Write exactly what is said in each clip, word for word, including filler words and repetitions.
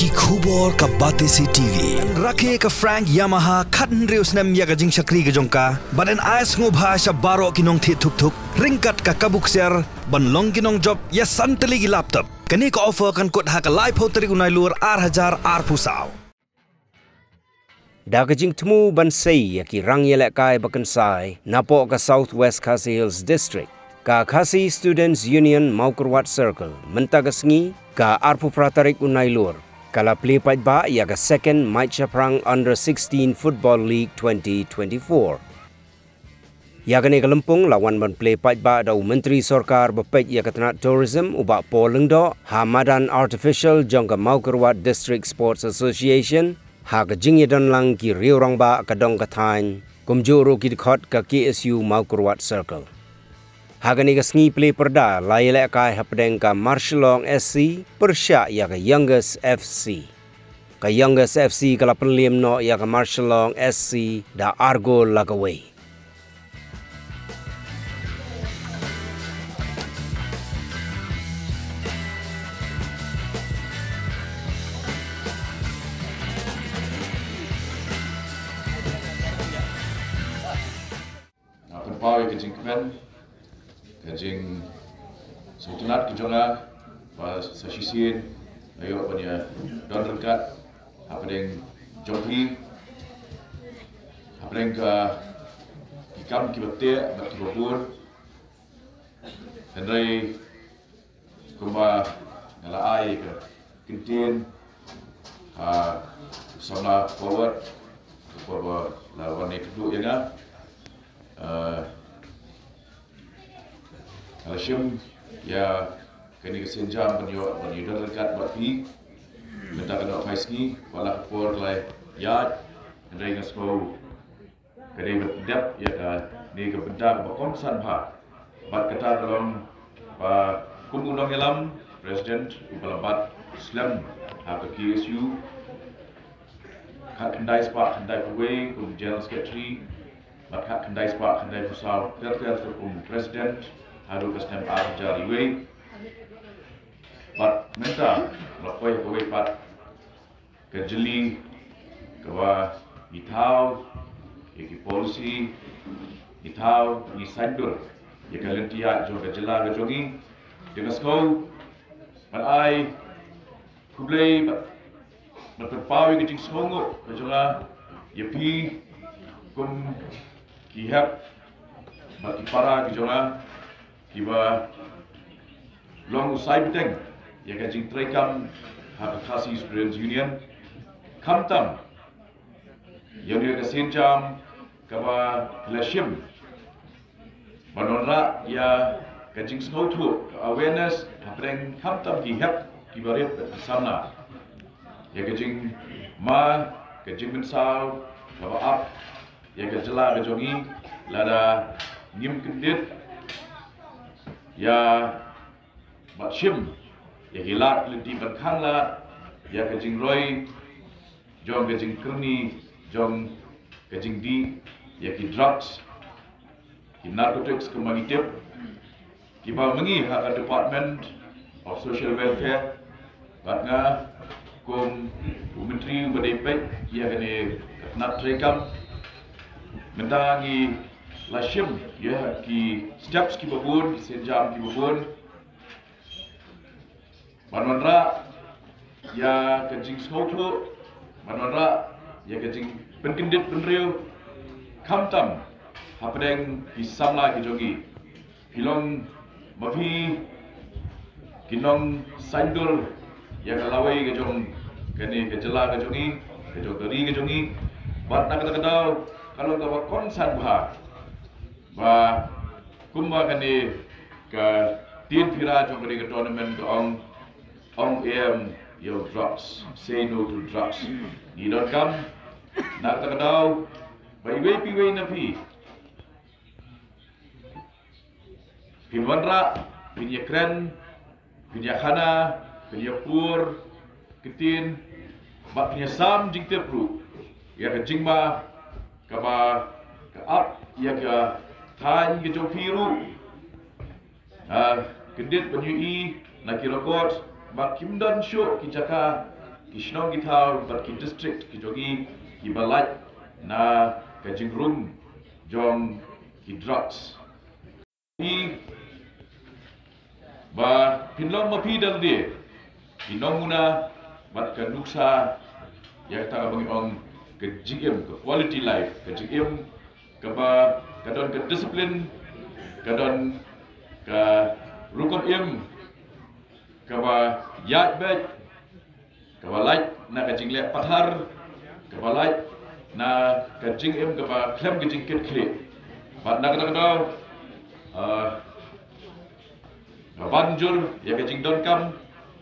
Ki khubor ka Batesi T V. Rakhe ka Frank Yamaha khathynriew snem ïa ka jingshakri ka jong ka. Bad yn ai sngewbha sha baroh ki nongthied thuk thuk ryngkat ka kabu ksiar ban long ki nongjop ïa san tylli ki laptop. Kane ka offer kan kut ha ka laiphew tarik u Nailur ar hajar arphew saw. Da ka jingthmu ban sei ïa ki rang ïalehkai ba kynsai napoh ka South West Khasi Hills District, ka Khasi Students Union Mawkyrwat Circle mynta ka sngi, ka arphew phra tarik u Nailur, ka la plie paidbah ïa ka Second Mait Shaphrang Under sixteen Football League twenty twenty-four. Ïa kane ka lympung la wan ban plie paidbah da u Myntri Sorkar ba peit ïa ka tnat Tourism, u Bah Paul Lyngdoh, ha madan artificial jong ka Mawkyrwat District Sports Association, ha ka jingïadonlang ki riew rangbah ka dong ka thaiñ, kumjuh ruh ki dkhot ka K S U Mawkyrwat Circle. Ha kane ka sngi plie pyrda la ïalehkai hapdeng ka Marshillong S C pyrshah ïa ka Youngest F C. Ka Youngest F C ka la pynliem noh ïa ka Marshillong S C da ar gol la kawei. Nga pynpaw ïa ka jingkmen, ka jingsngewtynnat ka jong nga ba sa shisien nga ïoh ban ïadon ryngkat hapdeng jong phi, hapdeng ka ki kam kiba teh bad kiba bun. Hynrei kumba nga la ai ka kyntien ha u samla Forward, kumba la wan ïakynduh ïa nga, eh, nga la shim ïa kane ka sienjam ban ïoh, ban ïadon ryngkat bad phi. Mynta ka dei ka phai sngi, wat la ka por ka la ïaid, hynrei nga sngew ka dei ban pyndep ïa kane ka bynta kaba kongsan bha. Bad kata ka long ba kum u nongïalam, President, uba la bat slem ha ka K S U, khatkhyndai spah khyndaiphew wei kum General Secretary, bad khatkhyndai spah khyndaiphew saw ter ter kum President haduh ka snem ar hajar wei. Bad mynta la poi ha kawei pat ka jylliew kaba ngi thaw ïa ki policy, ngi thaw, ngi saiñdur ïa ka lynti ïaid jong ka jylla ka jong ngi. Te nga sngew ban ai khublei bad, bad pynpaw ïa ka jingsngewnguh ka jong nga ïa phi kum ki hep bad ki para ki jong nga, kiba long u sai bteng ïa ka jingtreikam ha ka Khasi Students Union. Khamtam ïa une ka sienjam kaba la shim ban wanrah ïa ka jingsngewthuh, ka awareness, hapdeng khamtam ki hep kiba rit bad ki samla, ïa ka jingma, ka jingmynsaw kaba ap ïa ka jylla ka jong ngi, lada ngim kyndit ïa bad shim ïa ki lad lynti ban khanglad ïa ka jingroi jong ka jingkyrni, jong ka jingdih ïa ki drugs, ki narcotics kumba ngi tip, kiba ma ngi ha ka Department of Social Welfare, bad nga kum u Myntri uba dei peit ïa kane ka tnat treikam, mynta ngi la shim ïa ki steps kiba bun, ki sienjam kiba bun, ban wanrah ïa ka jingsngewthuh, ban wanrah ïa ka jingpynkyndit bynriew, khamtam hapdeng ki samla ki jong ngi. Phi long, ma phi ki nongsaiñdur ïa ka lawei ka jong kane ka jylla ka jong ngi, ka jong ka ri ka jong ngi. Bad na kata ka daw ka long kaba kongsan bha ba kumba kane ka tienphira jong kane ka tournament ka ong, ong em ïa u drugs, say no to drugs. Ngi donkam na kata ka daw ba iwei pa iwei na phi phin wanrah, phin ïakren, phin ïakhana, phin ïapur ktien, bad phin ïasam jingtip ruh ïa ka jingma kaba ka ap ïa ka thaiñ ka jong phi ruh. Ah, kyndit ban ïohi na ki record ba kim don shuh ki jaka ki shnong ki thaw bad ki district ki jong ngi kiba lait na ka jingrung jong ki drugs. Phi ba phin long ma phi dang de ki nongmuna bad ka nuksa ïa kata kaba ngi ong ka jingim, ka quality life, ka jingim kaba ka don ka discipline, ka don ka rukom im kaba ïaid beit, kaba lait na ka jingleh pathar, kaba lait na ka jingim kaba khlem ka jingkit khlieh. Bad na kata ka daw, ah, nga ban jur ïa ka jingdonkam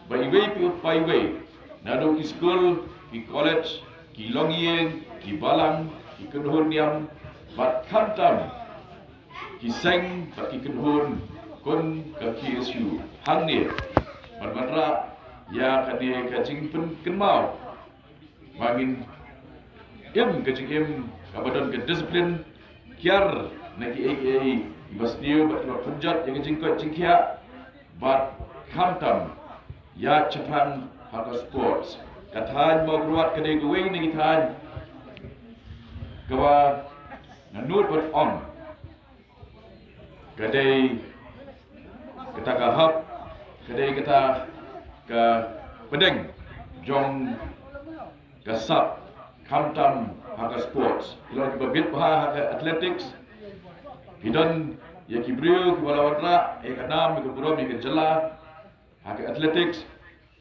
ba iwei pa iwei, naduh ki skul, ki college, ki longïing, ki balang, ki kynhun niam, bad khamtam ki seng bad ki kynhun khun ka K S U hangne ban wanrah ïa kane ka jingpynkynmaw ba ngin im ka jingim kaba don ka discipline, kiar na kiei kiei kiba sniew bad kiba pynjot ïa ka jingkoit jingkhiah, bad khamtam ïa shaphang ha ka sports. Ka thaiñ Mawkyrwat ka dei kawei na ki thaiñ kaba nga nud ban ong ka dei kata ka hub, ka dei kata ka pdeng jong ka sap, khamtam ha ka sports. Ki long kiba bit bha ha ka athletics. Ki don ïa ki briew kiba la wanrah ïa ka nam, ïa ka burom, ïa ka jylla ha ka athletics.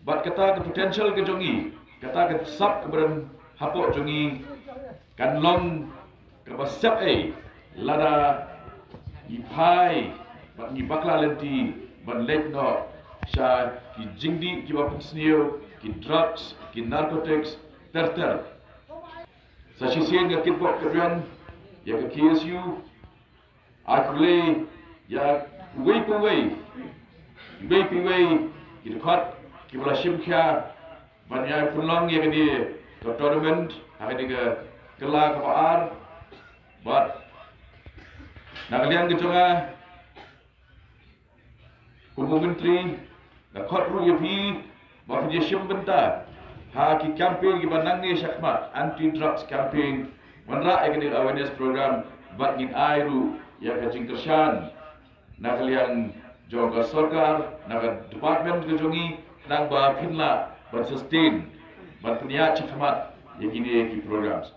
Bad kata ka potential ka jong ngi, kata ka sap kaba don hapoh jong ngi kan long kaba sep ei lada ngi phai bad ngi bakla lynti ban leit noh sha ki jingdih kiba pynsniew, ki drugs, ki narcotics, ter ter. Sa shisien nga kitbok kitrwiang ïa ka K S U, ai khublei ïa uwei pa uwei, uwei pa uwei ki dkhot kiba la shim khia ban ïa pynlong ïa kane ka tournament ha kane ka kylla kaba ar. Bad na ka liang ka jong nga kum u Myntri, nga khot ruh ïa phi ba phin ïa shim bynta ha ki campaign kiba nangne shakhmat, anti drugs campaign, wanrah ïa kane ka awareness program, bad ngin ai ruh ïa ka jingkyrshan na ka liang jong ka sorkar, na ka department ka jong ngi, khnang ba phin lah ban sustain, ban pynïaid shakhmat ïa kine ki programs.